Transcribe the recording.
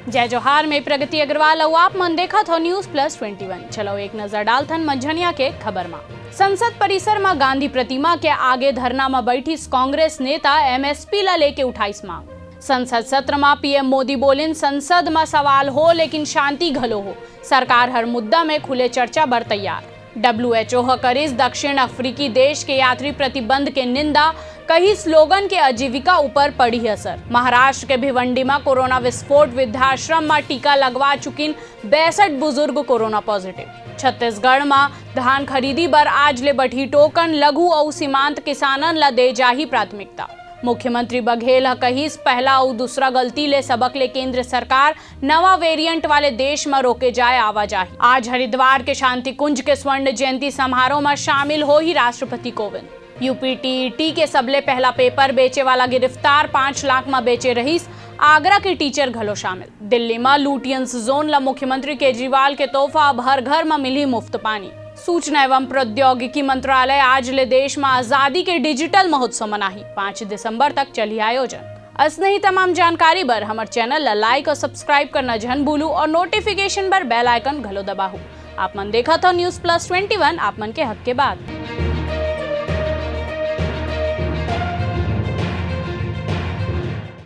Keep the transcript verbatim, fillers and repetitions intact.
जय जोहार, मैं प्रगति अग्रवाल अउ आप मन देखत हो News Plus Twenty One। चलो एक नजर डालथन मंझनिया के खबर मा। संसद परिसर मा गांधी प्रतिमा के आगे धरना मा बैठिस कांग्रेस नेता, एमएसपी ला लेके उठाइस मांग। संसद सत्र मा पीएम मोदी बोलिन, संसद मा सवाल हो लेकिन शांति घलो हो, सरकार हर मुद्दा में खुले चर्चा बर तैयार। डब्ल्यूएचओ ह करिस दक्षिण अफ्रीकी देश के यात्री प्रतिबंध के निंदा, कहिस लोगन के आजीविका ऊपर पड़ी असर। महाराष्ट्र के भिवंडी मा कोरोना विस्फोट, वृद्धाश्रम मा टीका लगवा चुकिन बैसठ बुजुर्ग कोरोना पॉजिटिव। छत्तीसगढ़ मा धान खरीदी बर आज ले बढ़ी टोकन, लघु अउ सीमांत किसानन ला दे जाही प्राथमिकता। मुख्यमंत्री बघेल ह कहिस, पहला अउ दूसरा गलती ले सबक ले केंद्र सरकार, नवा वेरिएंट वाले देश म रोके जाए आवाजाही। आज हरिद्वार के शांति कुंज के स्वर्ण जयंती समारोह म शामिल होही राष्ट्रपति कोविंद। यूपी टीईटी के सबले पहला पेपर बेचे वाला गिरफ्तार, पाँच लाख म बेचे रहिस आगरा के टीचर घलो शामिल। दिल्ली म लुटियंस जोन ल मुख्यमंत्री केजरीवाल के तोहफा, अब हर घर म मिलही मुफ्त पानी। सूचना एवं प्रौद्योगिकी मंत्रालय आज ले देश म आजादी के डिजिटल महोत्सव मनाही। पाँच दिसंबर तक चलही आयोजन। असनही तमाम जानकारी बर हमर चैनल ला लाइक और सब्सक्राइब करना झन भूलू और नोटिफिकेशन बर बेल आइकन घलो दबाहू। आप मन देखत हो News Plus Twenty One, आप मन के हक के बात।